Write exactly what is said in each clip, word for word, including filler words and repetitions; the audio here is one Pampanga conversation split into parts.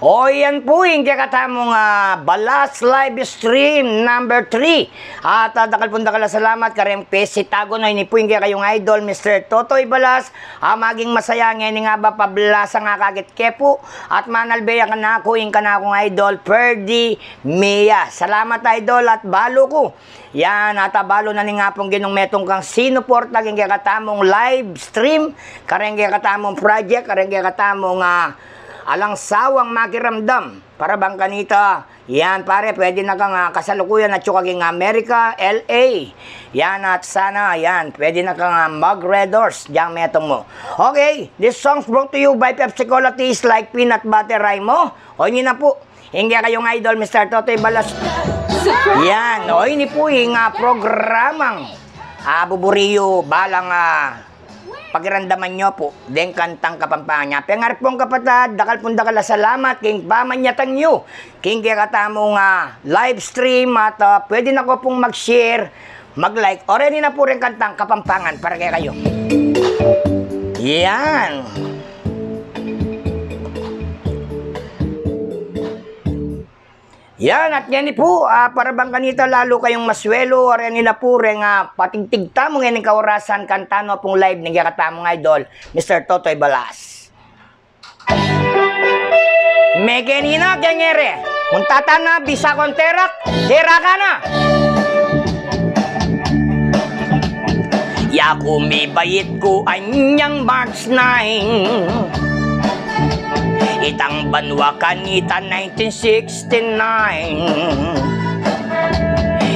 O, yan pu ing kekatamung, ah, Balas Live Stream number three. At, ah, dakal pung dakal a salamat kareng pesitagun. O, ini pu ing kekayung idol, Mister Totoy Balas. Ah, maging masaya ngeni nga ba pablasang akakit ke pu. At manalbe ya kanaku ing kanakung idol, Ferdy Mia. Salamat, idol, at balu ku. Yan, at, ah, balu na ning Apung Ginung metung kang sinuporta king kekatamung live stream, kareng kekatamung project, kareng kekatamung, ah, alang sawang makiramdam. Para bang kanita, yan, pare, pwede na kang, ah, kasalukuyan atyu ka king America, L A. Yan, at sana, yan, pwede na kang, ah, mag-Red Horse, dyang metung mu. Okay, this song's brought to you by Pepsi Cola Taste Like Peanut Butter. Ay mo, o, ini na pu. Ing kekayung idol, Mister Totoy Balas. Yan, o, ini pu ing, ah, programang, ah, buburi yu, balang, ah, pakiramdaman yu pu deng kantang Kapampangan. Pengari pung kapatad, dakal pung dakal a salamat king pamanyatang yu king kekatamung, ah, live stream at, ah, pwede na ko pung mag-share, mag-like. O, reni na pu reng kantang Kapampangan para kekayu. Yan. Yan, at ngeni pu, ah, para bang kanita lalu kayung maswelu, o reni na pu reng, ah, patigtig tamu ngening kaorasan, kanta no pung live ning kekatamung idol, Mister Totoy Balas. Mekeni na, kengere. Kung tata na, bisa kung terak, teraka na. Yaku mibait ku anyang March nine. Itang banua kanita nineteen sixty-nine.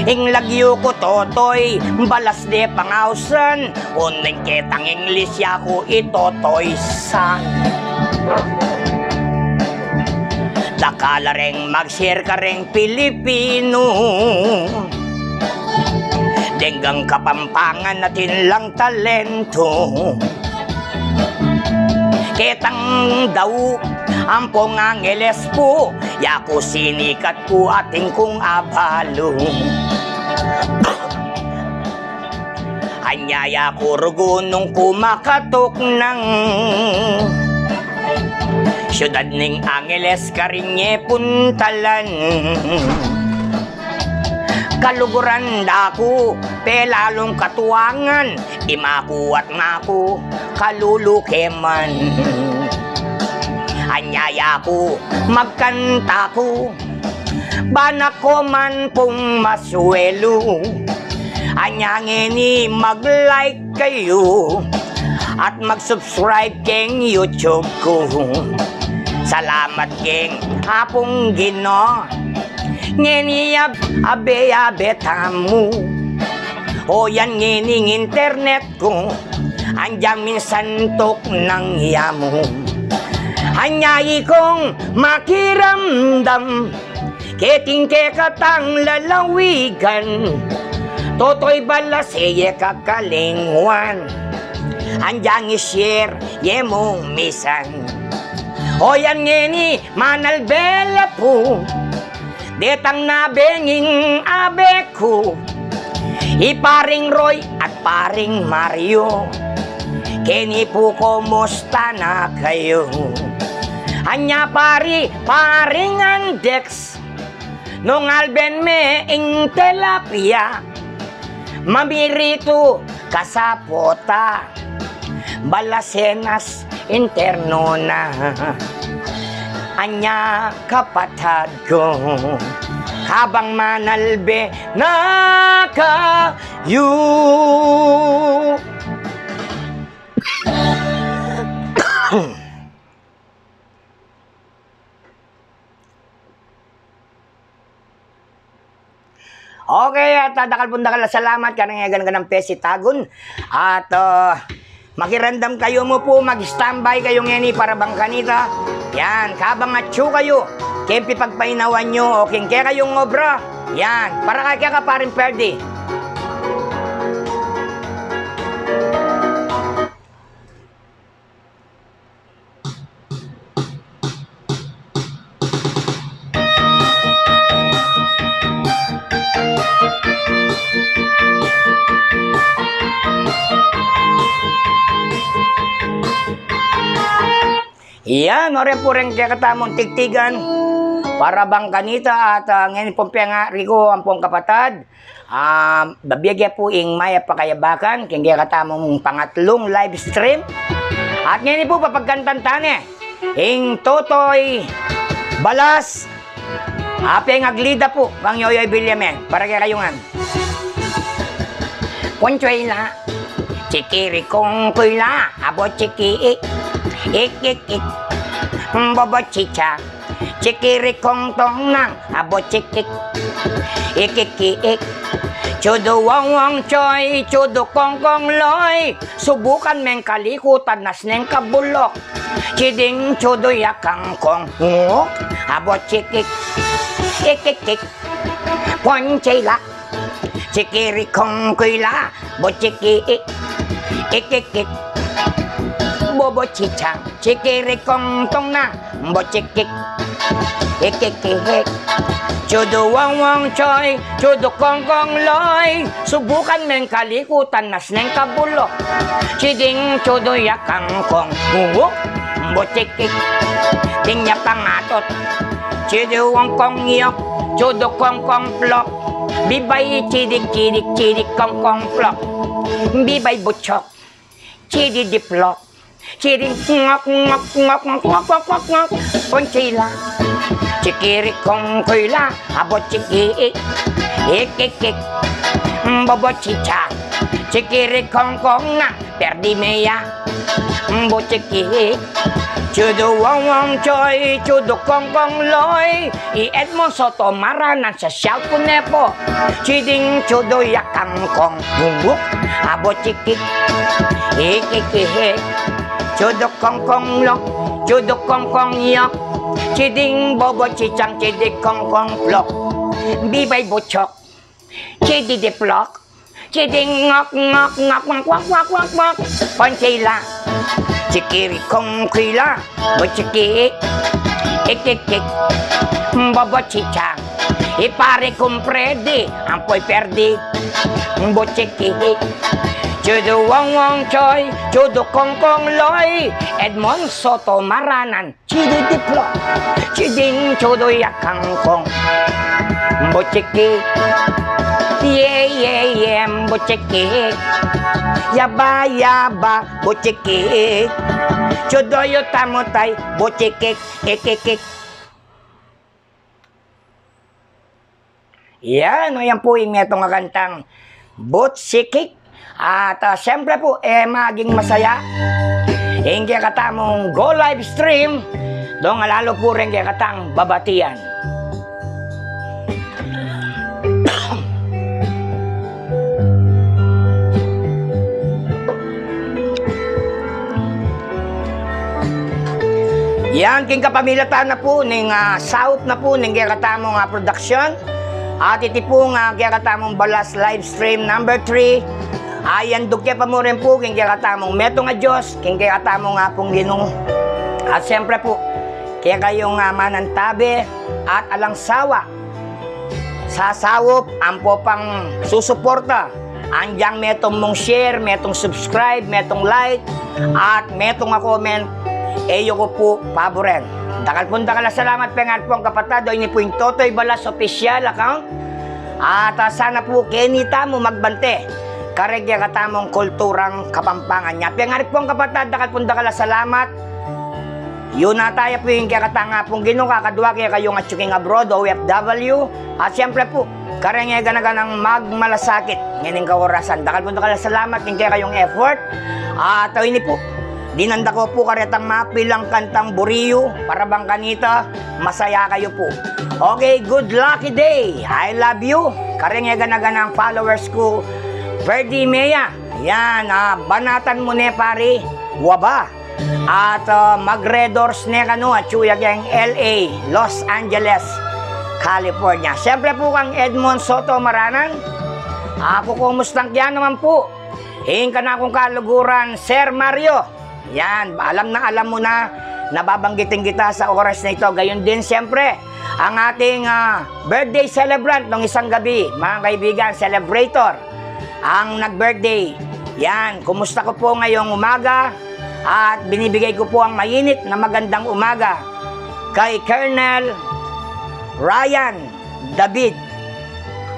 Ing lagyu ku Totoy Balas de pangausan, o neng ketang English yaku i Totoy San. Dakal a reng mag-share kareng Pilipinu. Deng Kapampangan atin lang talentu. Ketang dau ampong Angeles pu, yaku sinikat ku atin kung abalu. Anya yaku rugu nung ku makatuknang siyudad ning Angeles karin ye puntalan. Kaluguran da ku, pelalung katuangan, ima ku at ama ku, kalulukeman. Anya yaku, magkanta ku, bana ko man pung maswelu. Anya ngeni mag-like kayu at mag-subscribe keng YouTube ku. Salamat keng Apung Ginu. Ngeni ab-, abe-abe tamu. O yan ngeni ing internet ku. Anjang minsan tuknang ya mu. Anya ikong makiramdam keting kekatang lalawigan. Totoy Balas e ye kakalingwan. Anjang i-share ye mu misan. O yan ngeni manalbe la pu. Detang nabenging abe ku, i Paring Roy at Paring Mario. Keni pu kumusta na kayu? Anya pari, Paring Andex, nung alben me ing tilapia, mamiritu ka sa pota, balasenas interno na. Anya kapatad ku, kabang manalbe na kayu. Okay, at, ah, dakal pung dakal a salamat kareng e gana-ganang pesitagun. At, ah, makiramdam kayu mu pu, mag-standby kayu ngeni para bang kanita. Yan, kabang atyu kayu king pipagpainawan yu o king kekayung obra. Yan, para kaya keka, paring Perdi. Yan, o ren pu reng kekatamung tigtigan, para bang kanita at, ah, ngeni pung pengari ku ampong kapatad, ah, babie ke pu ing mayap a kayabakan king kekatamung pangatlung live stream. At ngeni pu papagkantan tane ing Totoy Balas, a pengaglida pu kang Yoyoy Villamen, para kekayu ngan. Consuela, chikirikong kuila, abo chiki ik, ik ik ik, bobo chicha, chikirikong tongnang, abo chikik, ik ik ik, chudu wong wong choy, chudu kong kong loy, subukan meng kalikutan, nasneng kabulok, chiding chudu ya kangkong, nguk, abo chikik, ik ik ik, Consuela, chikirikong kuila, bo chiki ik, ik ik ik, bobo chicha, chikirikong tongnang, bo chikik, ik ik ik, chudu wong wong choy, chudu kong kong loy, subukan meng kalikutan, nasneng kabulok, chiding chudu ya kangkong, nguk, bo chikik, ding ya pangatot, chudu wong kong yok, chudu kong kong plok, bibay chidik chidik chidik kong kong plok, bibay buchok, chidi diplok, chidi ngok ngok ngok ngok ngok ngok ngok ngok, Consuela, chikirikong kuila, abo chiki ik, ik ik ik, bobo chicha, chikirikong kong nang, Perdi Mea, bo chiki ik, chudu wong wong choy, chudu kong kong loy, i Edmond Soto Maranan, sa shout ku ne pu, chiding chudu ya kangkong, nguk, abo chikik, ik ik ik, chudu kong kong lok, chudu kong kong yok, chiding bobo chichang, chidi kong kong plok, bibay buchok, chidi diplok, chiding ngok ngok ngok ngok ngok ngok ngok ngok, Consuela, chikirikong kuila, bo chiki ik, ik ik ik, bobo chicha, i pari kung Perdi, ampo i Perdi, bo chiki ik, chudu wong wong choy, chudu kong kong loy, Edmond Soto Maranan, chidi diplok, chiding chudu ya kangkong, bo chiki, ye ye ye, bo chiki, yaba yaba, bo chiki, chudu yu tamutay, bo chiki, ik ik ik. Yan, o yan pu ing metung a kantang Butsikik. At, ah, siyempre pu, e maging masaya ing kekatamung go live stream, dong alalu pu reng kekatang babatian. Yan, king kapamilatan na pu ning, ah, saup na pu ning kekatamung, ah, production. At iti pu nga kekatamung balas live stream number three. Ay, anduk ke pa mu rin pu king kekatamung metung a Dios, king kekatamung Apung Ginu. At siyempre pu, kekayung, ah, manantabe at alang sawa sasaup, ampo pang susuporta. Anjang metung mung share, metung subscribe, metung like, at metung a comment, e yu ku pu paburen. Dakal pung dakal a salamat, pengar pung kapatad, o ini pu ing Totoy Balas official account. At, ah, sana pu keni tamu magbante kareng kekatamung kulturang Kapampangan. Nya, pengar pung kapatad, dakal pung dakal a salamat. Yu na taya pu ing kekatang Apung Ginu, kakadwa kekayung atyu king abroad, O F W, at siyempre pu, kareng e gana-ganang magmalasakit ngening kaorasan. Dakal pung dakal a salamat king kekayung effort. At, ah, ini pu, dinan da ku pu karetang mapilang kantang buri yu, para bang kanita, masaya kayu pu. Okay, good lucky day. I love you. Kareng e gana-ganang followers ku, Ferdy Mea. Yan, ah, banatan mu ne, pari. Waba. At, ah, magredors ne kanu, atyu ya keng L A, Los Angeles, California. Siyempre pu kang Edmond Soto Maranan, aku kukumustang ke naman pu ing kanakung kaluguran, Sir Mario. Yan, alam na alam mo na, nababanggitin kita sa oras na ito. Gayon din, siyempre, ang ating, ah, birthday celebrant nung isang gabi, mga kaibigan, celebrator, ang nag-birthday. Yan, kumusta ko po ngayong umaga? At binibigay ko po ang mainit na magandang umaga kay Colonel Ryan David.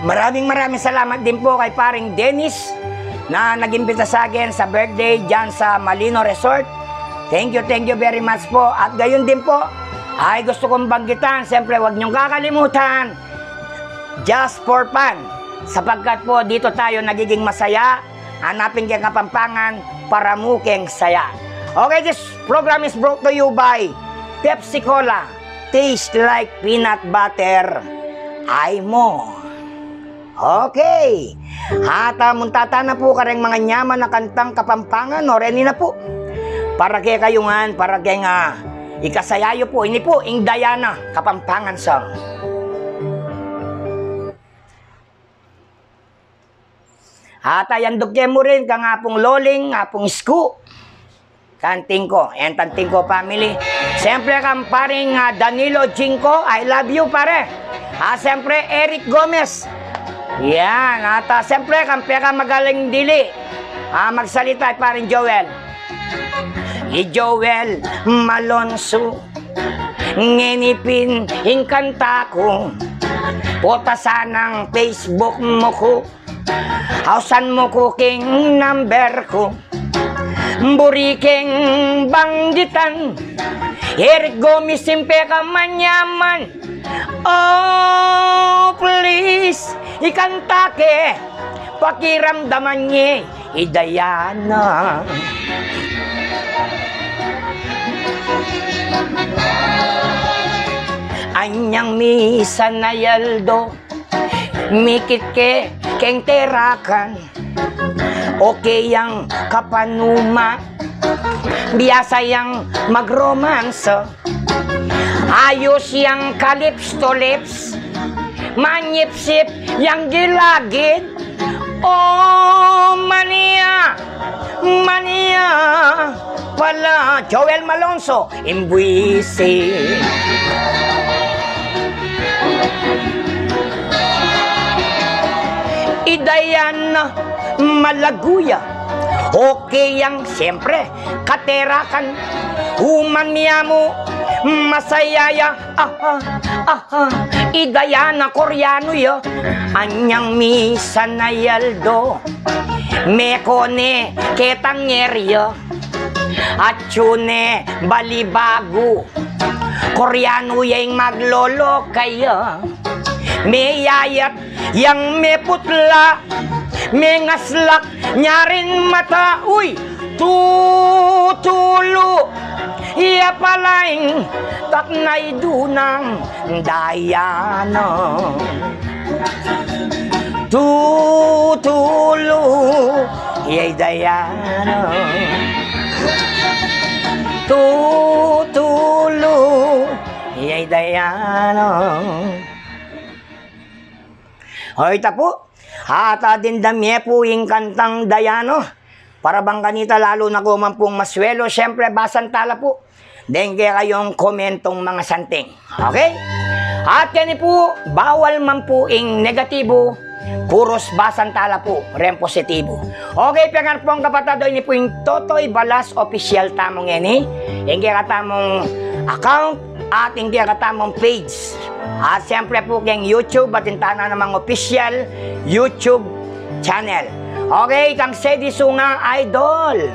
Maraming, maraming salamat din po kay paring Dennis na nag-imbita sa akin sa birthday dyan sa Malino Resort. Thank you, thank you very much po. At gayon din po, ay gusto kong banggitan, siyempre, huwag niyong kakalimutan, Just for Fun. Sapagkat po, dito tayo nagiging masaya. Hanapin keng Kapampangan para mu keng saya. Okay, this program is brought to you by Pepsi Cola. Taste like peanut butter. Ay mo. Okay. At, ah, munta tana pu kareng manganyaman a kantang Kapampangan, o reni na pu. Para kekayu ngan, para keng, ah, ikasaya yu pu. Ini pu ing Diana, Kapampangan song. At, ah, yanduk ke mu rin kang Apung Loling, Apung Isko. Kanting ko, yan, Tanting ko family. Siyempre, kang paring, ah, Danilo Jinko, I love you, pare. Ah, siyempre, Eric Gomez. Yan, at, ah, siyempre, kang peka magaling dili, ah, magsalita, ay paring Joel. I Joel Malonzo, ngeni pin ing kanta ku, pota sanang Facebook mu ku. Ausan mu ku king number ku, buri keng banggitan. Eric Gomez, ing pekamanyaman. Oh, please, ikanta ke, pakiramdaman ye i Diana. Anyang misan a aldo, mikit ke keng terakan. Okay yang kapanuma, biasa yang magromansa. Ayos yang ka-lips to lips, manyipsip yang gilagid. Oh, mania, mania pala. Joel Malonzo, imbuisi. I Diana, malagu ya. Okay yang, siyempre, katerakan. Uman miyamu, masaya ya. Aha, aha. I Diana Koreano ya. Anyang misan a aldo, meko ne ketang erya. Atyu ne balibagu, Koreano ya ing maglolokay ya. Meyayat yang meputla, mengaslak nya ring mata. Uy, tutulu, iya pala ing taknay dunang Diana. Tutulu, iya i Diana. Tutulu, iya i Diana. O, ita pu. At, ah, dimdam ye pu ing kantang Diana. Para bang kanita, lalu na ku man pung maswelo, siyempre, basan tala pu deng kekayung komentong mangasanting. Okay? At keni pu, bawal man pu ing negatibu, purus basan tala pu reng positibu. Okay, pengarpong kapatad, o, ini pu ing Totoy Balas Official tamu ngeni, ing kekatamung account at ing kekatamung page. At siyempre pu keng YouTube, atin tana namang official YouTube channel. Okay, kang Sedi Sunga Idol,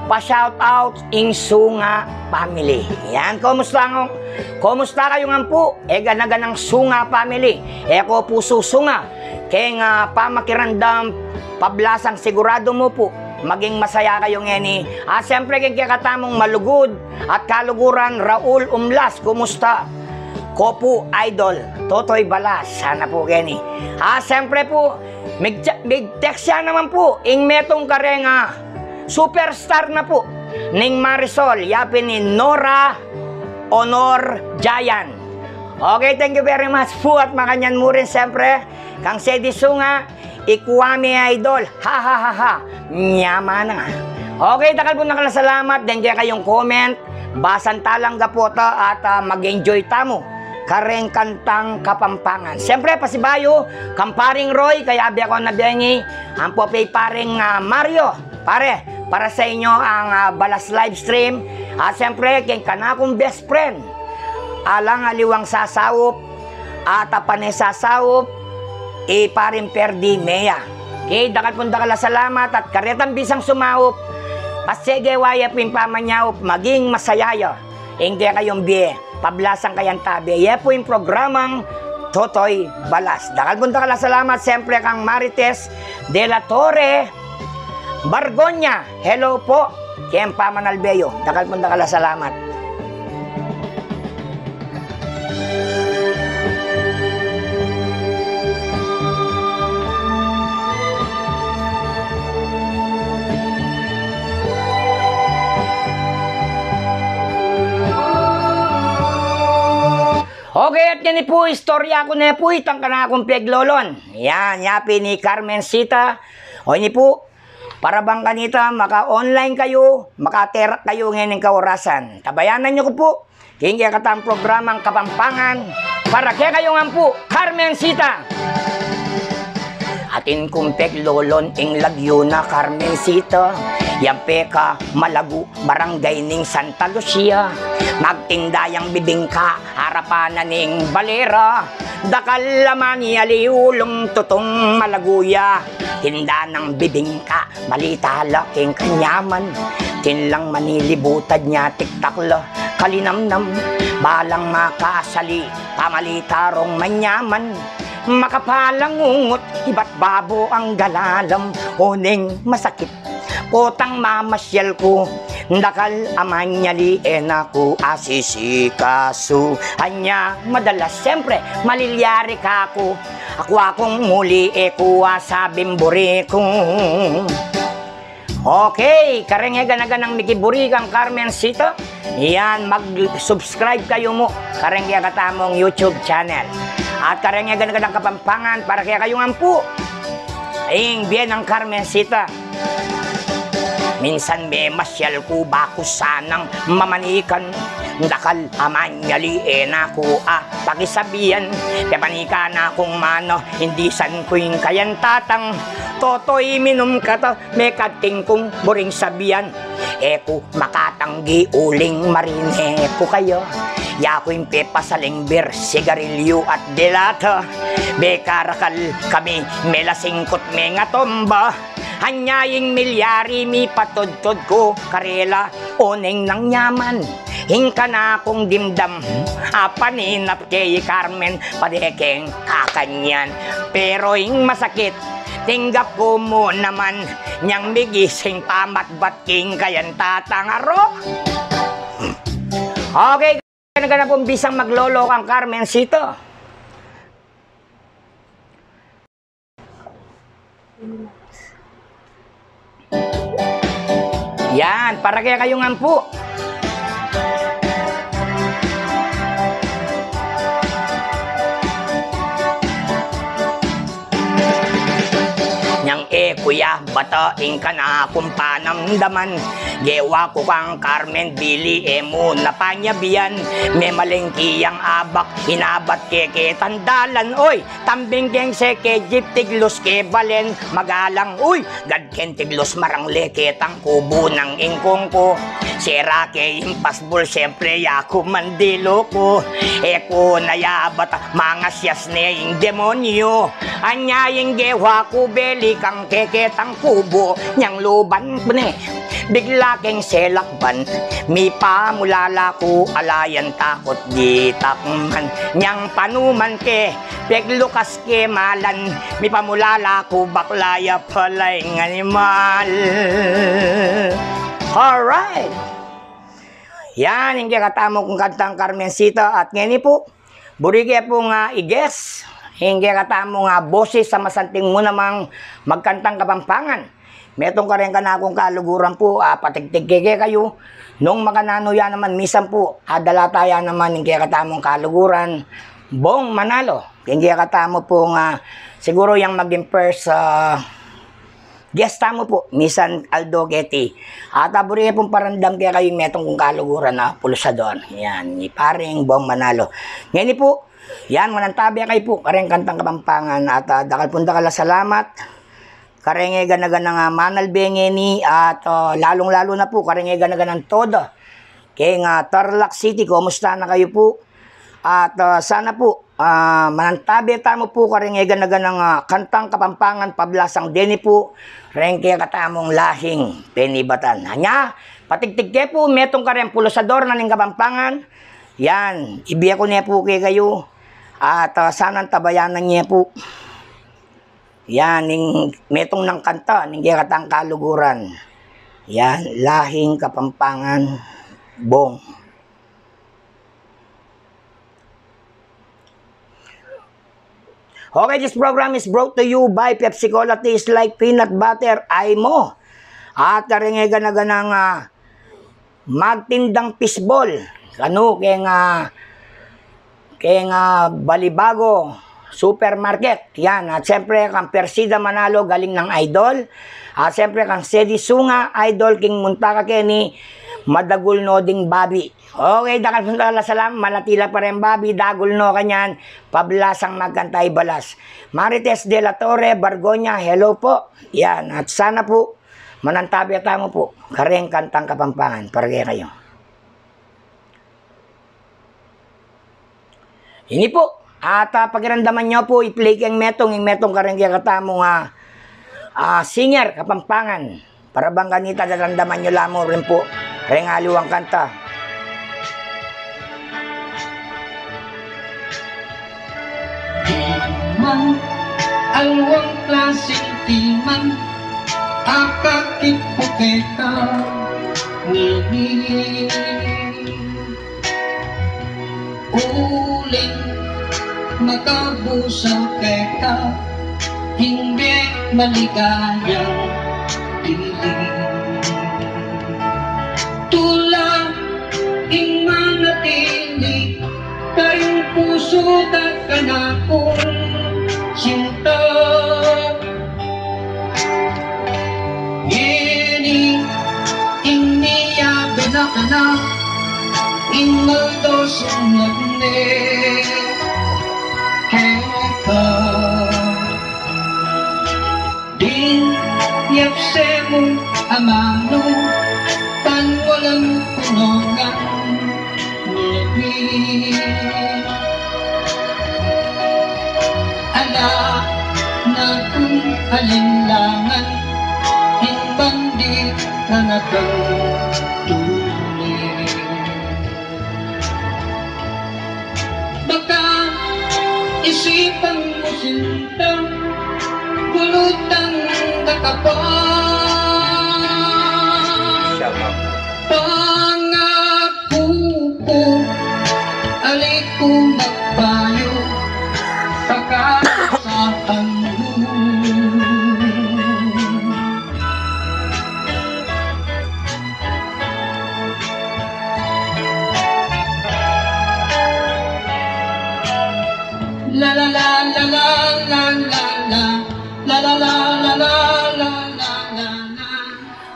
pa-shout out ing Sunga family. Yan, kumusta ngan, kumusta kayu ngan pu? E gana-ganang Sunga family. E ko pu susunga keng, ah, pamakiramdam, pablasang siguradu mu pu maging masaya kayu ngeni. Ah, siyempre, keng kekatamung malugud at kaluguran, Raul Umlas, kumusta ko pu, Idol? Totoy Balas, sana pu keni. Ah, siyempre pu, mig-, mig-text ya naman pu ing metung kareng, ah, superstar na pu. ning Marisol, yapin ni Nora Honor Jayan. Okay, thank you very much pu at makanyan mu rin siyempre kang Sedi Sunga, Ikwami Idol. Ha, ha, ha, ha. Nyama na. Okay, dakal pung dakal a salamat deng kekayung comment. Basan ta lang gapu ta at, ah, mag-enjoy tamu kareng kantang Kapampangan. Siyempre, pasibayu kang paring Roy, kaya biya ku na bengi, ampo pay paring, ah, Mario. Pare, para sa inyo ang, ah, balas live stream. At siyempre, keng kanakung best friend, alang aliwang sasaup, at a pane sasaup, i paring Perdi Mea. Okay, dakal pung dakal a salamat at karetang bisang sumaup, pasege wa ye pu ing pamanyaup, maging masaya ya ing kekayung bie, pablasang kayang tabe. Ye pu ing programang Totoy Balas. Dakal pung dakal a salamat, siyempre, kang Marites de la Torre Bargonya. Hello pu, keng pamanalbe yu. Dakal pung dakal a salamat. Okay, at ngeni pu, istorya ku ne pu itang kanakung peglolon. Yan, yapin ni Carmencita. O ini pu, para bang kanita, maka-online kayu, makaterak kayu ngening kaorasan. Tabayanan yu ku pu king kekatang programang Kapampangan, para kekayung ampu, Carmencita. Atin kung peglolon ing lagyu na Carmencita, yang peka Malagu, barangay ning Santa Lucia. Magtinda yang bibingka arapan na ning balera. Dakal a manyali, ulung tutung malagu ya. Tinda nang bibingka, balita la king kanyaman. Tinlang manilibutad nya, tiktak la kalinamnam. Balang makasali, pamalita rong manyaman. Makapalangungut, ibat babo ang galalam, oneng masakit. Potang mamasyal ku, dakal a manyali, e na ku asisikasu. Anya madalas, siyempre, malilyari kaku. Aku-akung muli, e ku asabing buri ku. Okay, kareng e gana-ganang mikiburi kang Carmencita, yan, mag-subscribe kayu mu kareng kekatamung YouTube channel. At kareng e gana-ganang Kapampangan para kekayung ampu, ing bie nang Carmencita. Minsan memasyal ku, baku sanang mamanikan. Dakal a manyali, e na ku a pakisabian. Pepanikan na kung mana, indisan ku ing kayang tatang. Totoy, minum kata, mekating kung buring sabian. E ku makatanggi uling marine ku kaya. Yaku ing pepasaling bir, sigarilyu at delata. Bekarakal kami, melasingkut, mengatomba. Anya ing milyari, mipatudtud ku karela, oneng nang nyaman ing kanakung dimdam. Apaninap ke i Carmen, padekeng kakanyan. Pero ing masakit, tinggap ku mu naman nyang migising pamatbat king kayang tatang, aro. Okay, gana-gana pung bisang maglolo kang Carmencita. Yan, para kekayung ampu. Nyang e ku ya bata ing kanakung panamdaman, gewa ku kang Carmen, bili e mu na panyabian, memalengki yang abak, inabat ke ketang dalan, oy, tambing keng seke jeep, tiglus ke balen, magalang, uy, gad keng tiglus, marangle ketang kubu nang ingkung ku. Sera ke ing pasbul, siyempre yaku mandilu ku. E ku na ya bata, mangasyas ne ing demonyu. Anya ing gewa ku, beli kang keketang kubu, nyang luban ku ne, bigla keng selakban. Mipamulala ku, ala yang takut ditak man. Nyang panuman ke, peglukas ke malan, mipamulala ku, bakla ya pala ing animal. Alright. Yan ing kekatamung kantang Carmencita at ngeni pu, buri ke pung, ah, i-guest ing kekatamung, ah, boses a masanting mu namang magkantang Kapampangan. Metung kareng kanakung kaluguran pu, ah, patigtig ke kekayu. Nung makananu ya naman, misan pu, ah, dalata ya naman ing kekatamung kaluguran, Bong Manalo. King kekatamu pu nga, siguru yang maging first, ah, guest tamu pu, misan aldo keti. At, ah, buri pung parandam kekayu metung kung kaluguran, ah, pulusador. Yan, ni pareng Bong Manalo. Ngeni pu, yan, manantabe kayu pu kareng kantang Kapampangan. At, ah, dakal pung dakal a salamat kareng e gana-ganang, ah, manalbe ngeni at, ah, lalung-lalu na pu kareng e gana-ganang todo keng, ah, Tarlac City. Kumusta na kayu pu? At, ah, sana pu, ah, manantabe tamu pu kareng e gana-ganang, ah, kantang Kapampangan pablasang deni pu reng kekatamung lahing penibatan. Anya, patigtig ke pu metung kareng pulusador na ning Kapampangan. Yan, ibie ku ne pu kekayu. At, ah, sana antabayanan ye pu. Yan, ning metung nang kanta ning kekatang kaluguran. Yan, Lahing Kapampangan, Bong. Okay, this program is brought to you by Pepsi Cola, taste like peanut butter, ay mo. At kareng e gana-ganang, ah, magtindang fishball. Kanu, keng, ah, keng, ah, Balibago Supermarket. Yan. At siyempre, kang Persida Manalo, galing ng Idol. At siyempre, kang Sedi Sunga, Idol, king munta ka keni, madagul no ding babi. Okay, dakal pung dakal a salamat, malati la pa reng babi, dagul no kanyan, pablasang magkanta i balas. Marites de la Torre, Bargonya, hello po. Yan, at sana pu, manantabe tamu pu kareng kantang Kapampangan para kekayu. Ini pu, at, ah, pakiramdaman yu pu, i-play ke ing metung, ing metung kareng kekatamung, ah, ah, singer Kapampangan. Para bang kanita, daramdaman yu la mu rin pu reng aliwang kanta. Timan, aliwang klaseng timan, akakit ku keka ngeni. Uling makabusal keka king maligayang piling. Tula ing manatili karing pusu't kanakung sinta. Ngeni ing miyabe na kanaku, ing aldo sungad ne keka. Ding yapse mung amanu, tan walang punongan. Ala na kung alinlangan, ing bandi na natang tuli. Baka isipan mu sinta, bulutan da ka pa. Pangaku ku, ali ku magbayu, pakasapan mu. La la la la la la la la. La la la la la la la la la.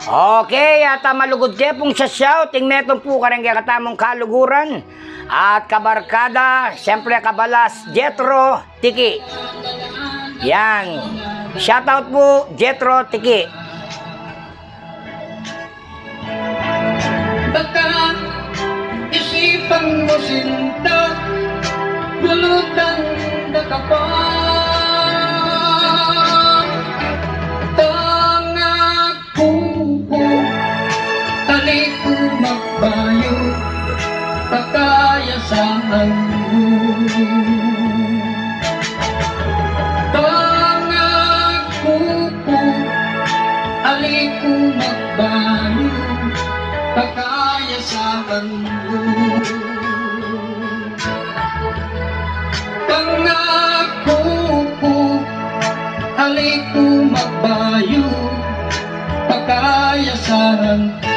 Okay, at, ah, malugud ke pung shout-out, ing metung pu kareng kekatamung kaluguran at kabarkada, siyempre kabalas, Jethro Tiki. Yan. Shout out pu, Jethro Tiki. Baka isipan mu sinta, bulutan da ka pa. Pangaku ku, ali ku magbayu, pakayasahan mu. Pangaku ku, ali ku magbayu, pakayasahan mu. Pangaku ku, ali ku magbayu, Pakayasaran ku.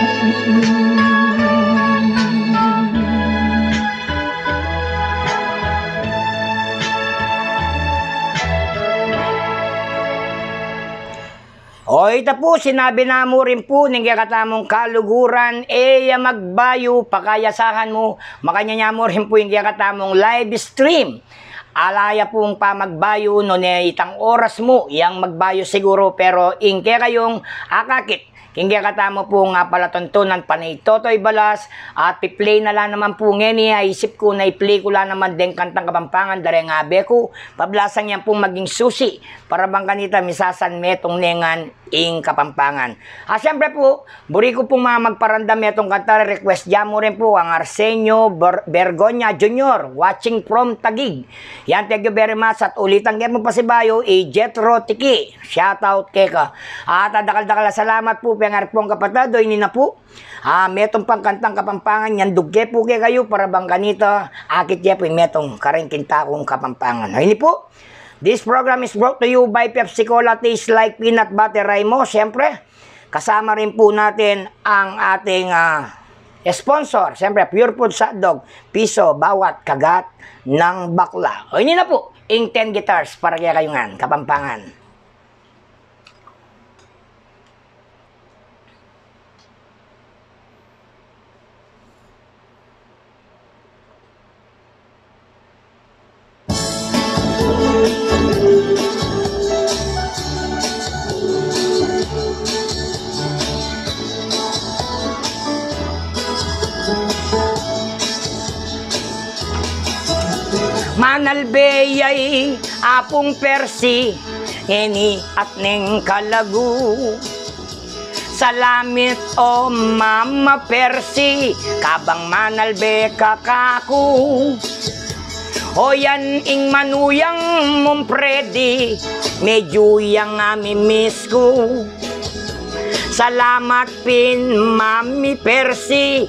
O, ita pu, sinabi na mu rin pu ning kekatamung kaluguran, e ya magbayu, pakayasahan mu, makanyan ya mu rin pu ing kekatamung live stream. Ala ya pung pamagbayu, nune itang oras mu yang magbayu siguru, pero ing kekayung akakit king kekatamu pung palatuntunan, panay Totoy Balas, at pi-play na la naman pu ngeni, aisip ku na i-play ku la naman deng kantang Kapampangan, dareng abe ku, pablasang yan pung maging susi, para bang kanita misasan metung ne ngan ing Kapampangan. Ah, siyempre pu, buri ku pung mga magparamdam metung kanta, request ya mu rin pu, ang Arsenio Ber-, Bergonia Junior, watching from Taguig. Yan, thank you very much. At ulitan ke mu pasibayu, i Jethro Tiki. Shout out keka. At, ah, dakal-dakal a salamat pu, pengari pung kapatad, o ini na pu. Ah, metung pang kantang Kapampangan, yandug ke pu kekayu, para bang kanita, akit ye pu ing metung karing kinta kung Kapampangan. O ini pu, this program is brought to you by Pepsi Cola, taste like peanut butter, Rimo, siyempre. Kasama rin po natin ang ating, ah, sponsor, siyempre, Pure Foods Hotdog, piso bawat kagat ng bakla. O, ini na po, ing ten guitars para kaya kayo ngan, Kapampangan. Manalbe ya i Apung Persi, ngeni at neng kalagu. Salamit o Mama Persi, kabang manalbe ka kaku. O yan ing manuyang mung Freddy, medyu yang ami-miss ku. Salamat pin Mami Persi,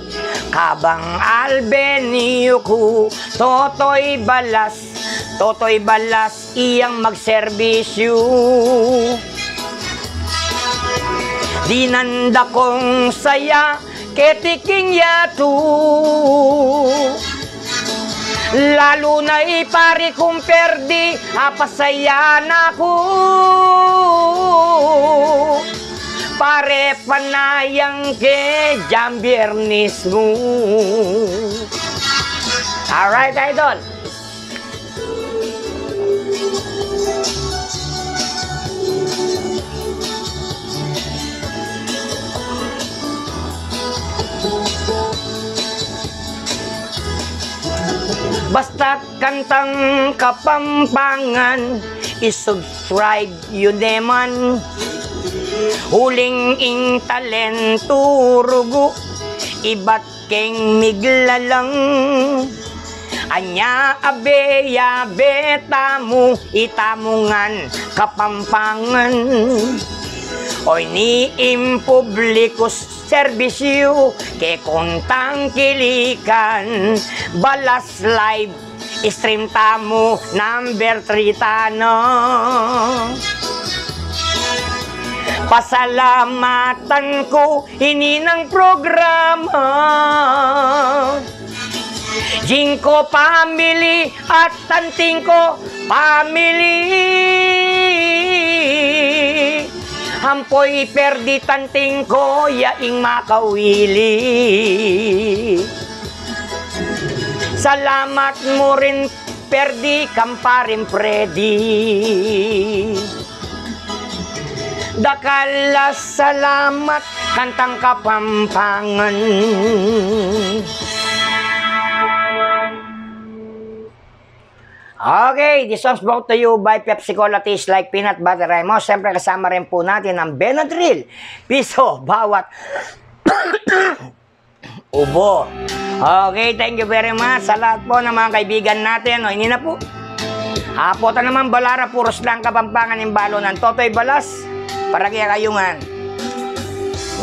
kabang albe yu ku. Totoy Balas, Totoy Balas, iyang magserbisyu. Dinan da kung saya keti king yatu. Lalu na i pari kung Perdi, apasaya na ku. Pare, panayang ke dyang Biyernes mu. Alright, idol. Basta't kantang Kapampangan, i-subscribe yu ne man. Uling ing talentu rugu, ibat keng miglalang. Anya abe-abe tamu, itamu ngan Kapampangan. Oy, ni ing publikus serbisyu, kekong tangkilikan, Balas Live stream tamu, number three tana. Pasalamatan ku ini nang programa. Jingko pamili at tanting ko pamili. Ampoy Perdi tanting ko, ya ing makawili. Salamat mu rin Perdi, kamparing Fredi. Dakal a salamat, kantang Kapampangan. Okay, this song's brought to you by Pepsi Cola, taste like peanut butter. Ay mo, siyempre kasama rin po natin ang Benadryl, piso bawat ubo. Okay, thank you very much sa lahat po ng mga kaibigan natin. O, ini na po. Apo ta naman, Balara, puros lang Kapampangan ing balu nang Totoy Balas. Para kaya kayu ngan.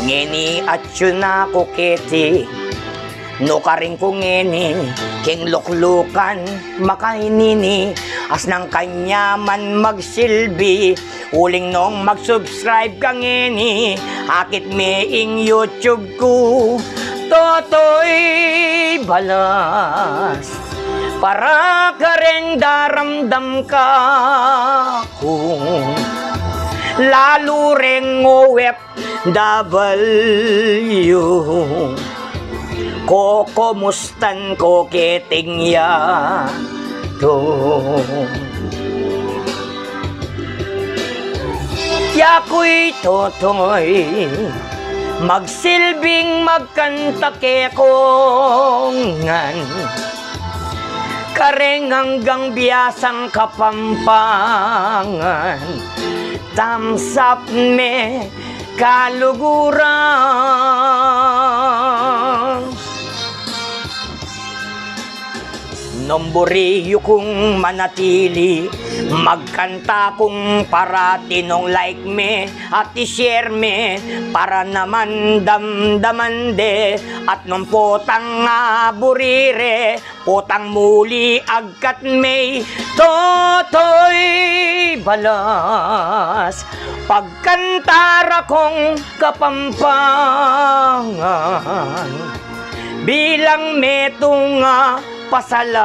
Ngeni atyu na ku keti. Nukarin ku ngeni, king luklukan, makainini, as nang kanyaman magsilbi, uling nung mag-subscribe ka ngeni, akit me ing YouTube ku, Totoy Balas. Para kareng daramdam ka ku, lalu reng O F W, kokomustan ku keting yatu. Yakuy Totoy, magsilbing magkanta kekongan. Kareng anggang biasang Kapampangan, tamsap me kaluguran. Nung buri yu kung manatili, magkanta kung parati nung like me at i-share me, para naman damdaman de, at nung potang, ah, buri re, potang muli agkat me Totoy Balas, pagkanta ra kung Kapampangan, bilang metung a pasalamat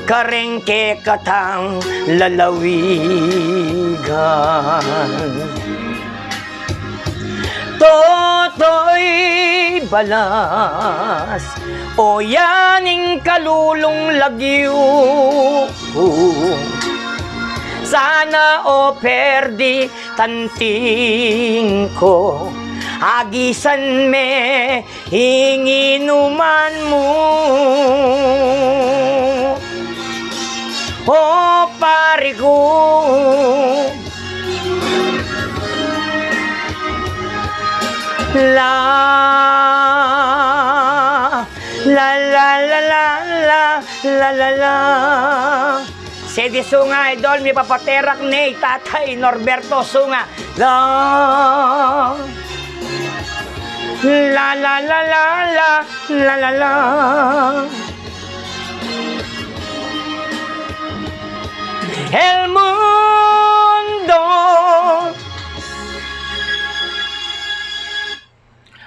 kareng kekatang lalawigan. Totoy Balas, o yan ing kalulung lagyu. Sana o perdi tanting ko, agisan me ing inuman mu, o pari ku. La, la, la, la, la, la, la, la. Sedi sunga, idol, mipapaterak ne i Tatay Norberto Sunga. La, la, la, la, la, la, la, la. El mundo.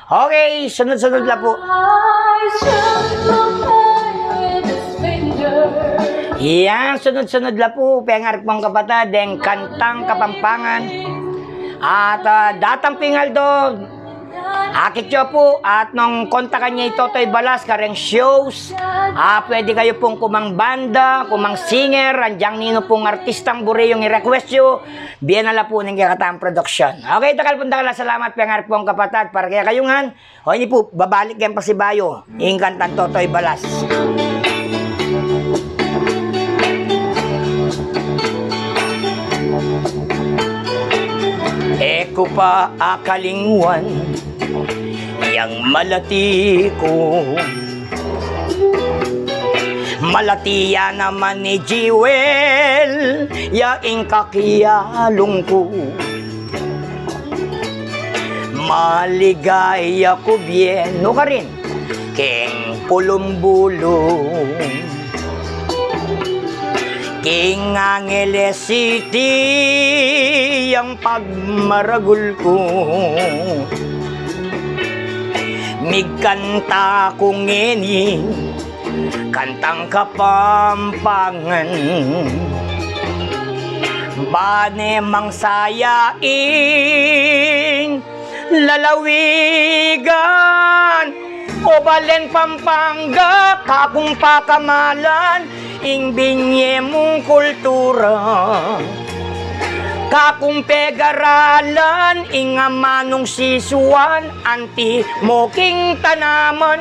Okay, sunod-sunod la pu. Yan, sunod-sunod la pu, pengarip kung kapatad, deng kantang Kapampangan. At, ah, datang pung aldo, akit yu pu, at nung kontakan ye i Totoy Balas kareng shows, ah, pwede kayu pung kumang banda, kumang singer, anyang ninu pung artistang buri yung i-request yu, bie na la pu ning kekatang production. Okay, dakal pung dakal a salamat, pengarip kung kapatad, para kekayu ngan. O ini pu, babalik keng pasibayu, ing kantang Totoy Balas. E ku pa akalingwan yang malati ku. Malati ya naman i Jewel, ya ing kakialung ku. Maligaya ku bie, nukarin, keng Pulumbulung, keng Angeles City, yang pagmaragul ku. Migkanta ku ngeni kantang Kapampangan, bane mangsaya ing lalawigan. O balen Pampanga, kakung pakamalan ing binye mung kultura, kakung pegaralan ing amanung sisuan, anti mo king tanaman,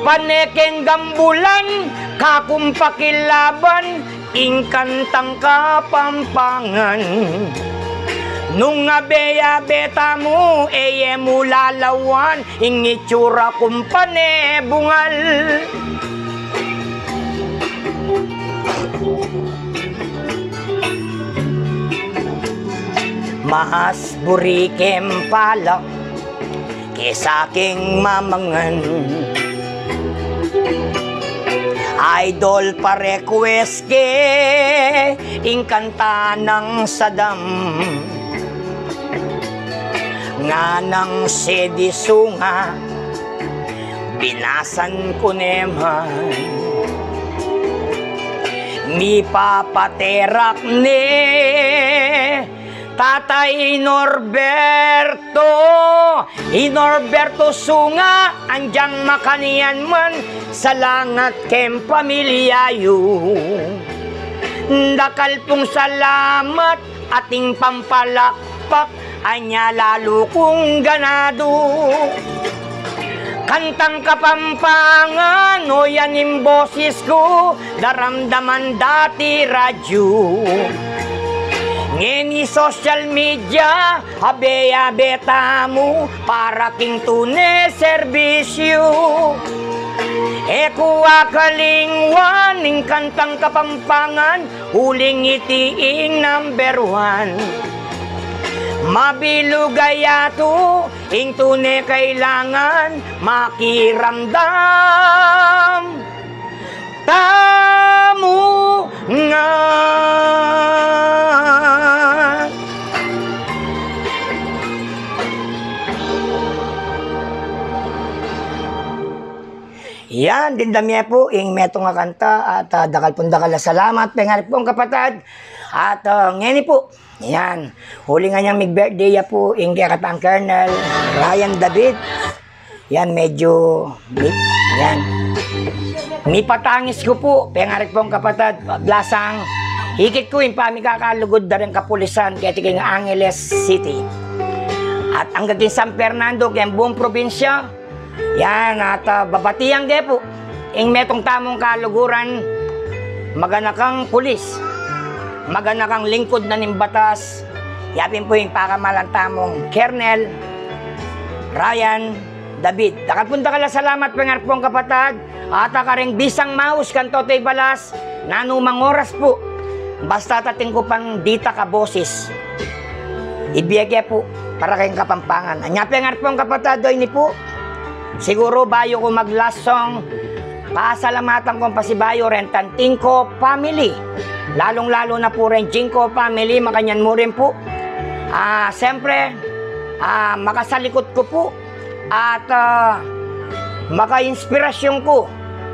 pane keng gambulan, kakung pakilaban, ing kantang Kapampangan. Nung abe-abe tamu, e ye mu lalawan ing itsura kung pane bungal. Mas buri keng palak Sa king mamangan, idol, pa-request ke ing kanta nang Saddam, nganang sedi sunga, binasan ku ne man. Mipapaterak ne Tatay Norberto, i Norberto sunga, anjang makanyan man, salangat keng pamilya yu. Dakal pung salamat, ating pampalakpak, anya lalu kung ganadu. Kantang Kapampangan, o yan ing boses ku, daramdaman dati radyu. Ngeni social media, abe-abe tamu, para king tune serbisyu. E ku akalingwan ing kantang Kapampangan, uling iti ing number one. Mabilug a yatu, ing tune kailangan, makiramdam tamu ngan. Yan, dimdam ye pu ing metung a kanta at, ah, dakal pung dakal a salamat, pengarip kung kapatad. At, ah, ngeni pu, yan, uling anyang mig-birthday ya pu ing kekatang Colonel Ryan David. Yan, medyu mi-, yan, mipatangis ku pu, pengarip kung kapatad, blasang ikit ku ing pamikakalugud da ring kapulisan keti king Angeles City at angga king San Fernando, keng buung probinsya. Yan, at, ah, babatian ke pu ing metung tamung kaluguran, maganakang pulis, maganakang lingkud na ning batas, ya pin pu ing pakamalan tamung Colonel Ryan David. Dakal pung dakal a salamat, pengarip kung kapatad, at, ah, kareng bisang maus kang Totoy Balas, nanu mang oras pu, basta atin ku pang dita kaboses, ibie ke pu para keng Kapampangan. Anya pengarip kung kapatad, o ini pu, siguru bayu ku mag-last song, pasalamatan kung pasibayu reng tanting ku family, lalung-lalu na pu reng Jinko family, makanyan mu rin pu. Ah, siyempre, ah, makasalikut ku pu at, ah, makainspirasyon ku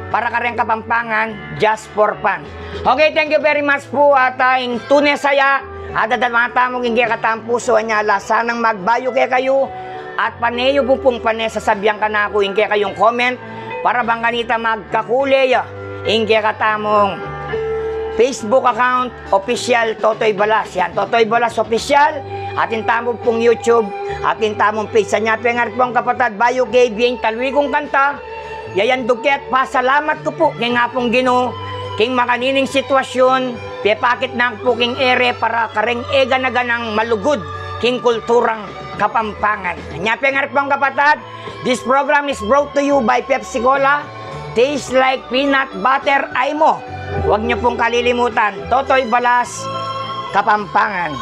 para kareng Kapampangan, just for fun. Okay, thank you very much pu, at, ah, ing tune saya, at dadalwan tamu king kekatang pusu, anya la sanang magbayu kekayu, at pane yu pu pung pane sasabian kanaku ing kekayung comment, para bang kanita magkakule ya ing kekatamung Facebook account, Official Totoy Balas. Yan, Totoy Balas Official. Atin tamu pung YouTube, atin tamung page. Anya pengarip kung kapatad, bayu ke ibie ing talwi kung kanta, yayandug ke at pasalamat ku pu king Apung Ginu king makanining sitwasyun, pepakit na ku pu king ere para kareng e gana-ganang malugud king kulturang Kapampangan. Anya pengarip kung kapatad, this program is brought to you by Pepsi Cola. Tastes like peanut butter, ay mo. Huwag niyo pong kalilimutan, Totoy Balas, Kapampangan.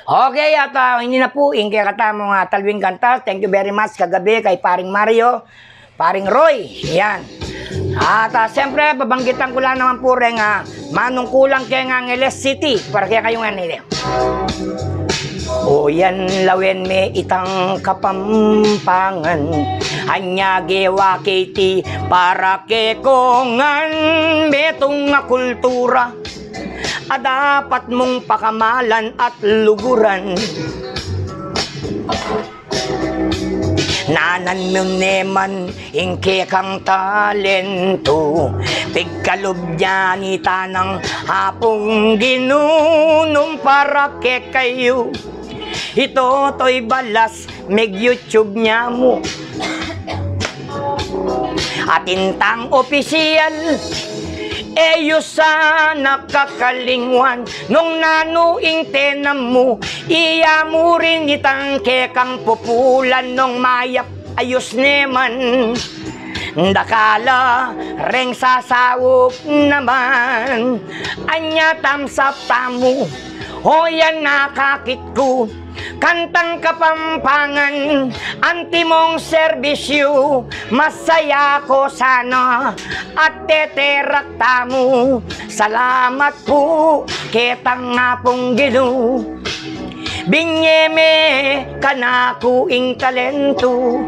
Okay, at, ah, ini na pu ing kekatamung, ah, talwing kanta. Thank you very much kagabi kay Paring Mario, Paring Roy. Yan. At, ah, siyempre, babanggitan ku la naman pu reng, ah, manungkulan keng Angeles City para kekayu ngan ini. O yan, lawen me itang Kapampangan, anya gewa ke iti para kekongan, metung a kultura a dapat mung pakamalan at luguran. Nanan mu ne man ing kekang talentu, pigkalub ya nita nang Apung Ginu nung para kekayu. I Totoy Balas, meg-YouTube nya mu. Atin tang opisyal, e yu sana kakalingwan, nung nanu ing tenam mu, iya mu rin itang kekang pupulan, nung mayap ayus ne man. Dakal a reng sasaup naman, anya tamsap tamu, o yan nakakit ku. Kantang Kapampangan, antimong serbisyu, masaya ko sana at teterak tamu. Salamat pu ketang Apung Ginu, binye me kanaku ing talentu.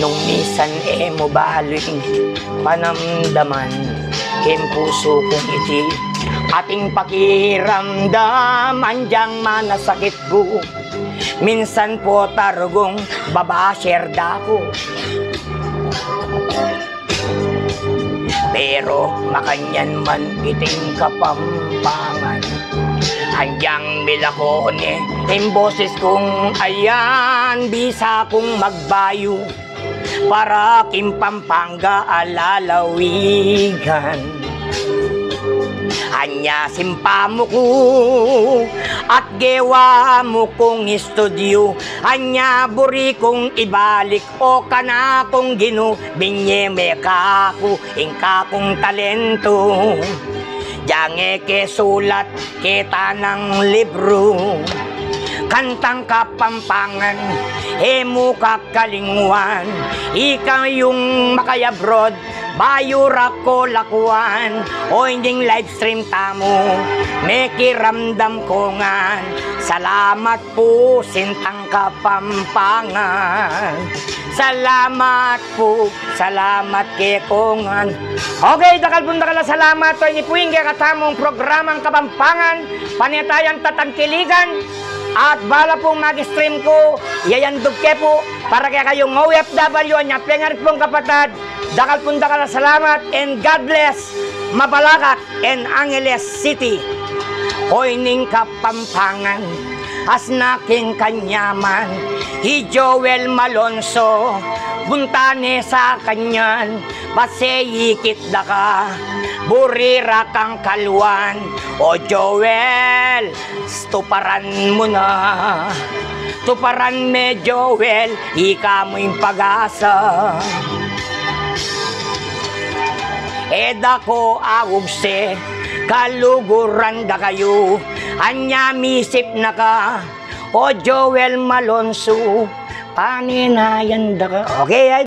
Nung misan e mu balu ing panamdaman king pusu kung iti, ating pakiramdam, anyang manasakit ku. Minsan pu tarugung babasher da ku. Pero makanyan man iting Kapampangan, anyang milako ne ing boses kung ayan, bisa kung magbayu para king Pampanga a lalawigan. Anya simpa mu ku at gewa mu kung istudyu, anya buri kung ibalik o kanakung Ginu, binye me kaku ing kakung talentu. Diyang e ke sulat keta nang libru, Kantang Kapampangan, e mu kakalingwan, ikayung makayabroad, bayu ra ko lakuan, o ining live stream tamu, mekiramdam ko ngan. Salamat pu sintang Kapampangan. Salamat pu, salamat ke ko ngan. Okay, dakal pung dakal a salamat. O ini pu ing kekatamung programang Kapampangan, Panatayang Tatangkilikan. At bala pung mag-stream ku, iyayandug ke pu para kekayung O F W, anya pengarit pung kapatad. Dakal pung dakal a salamat and God bless. Mabalacat and Angeles City. O ining Kapampangan, asna king kanyaman, i Joel Malonzo, bunta ne sa kanyan, paseikit da ka, buri ra kang kaluan, o Joel, tuparan mu na. Tuparan me, Joel, ika mu ing pag-asa. E da ko aubse, kaluguran da kayu, anya misip na ka, o Joel Malonzo, paninayan da ka. Okay, ay.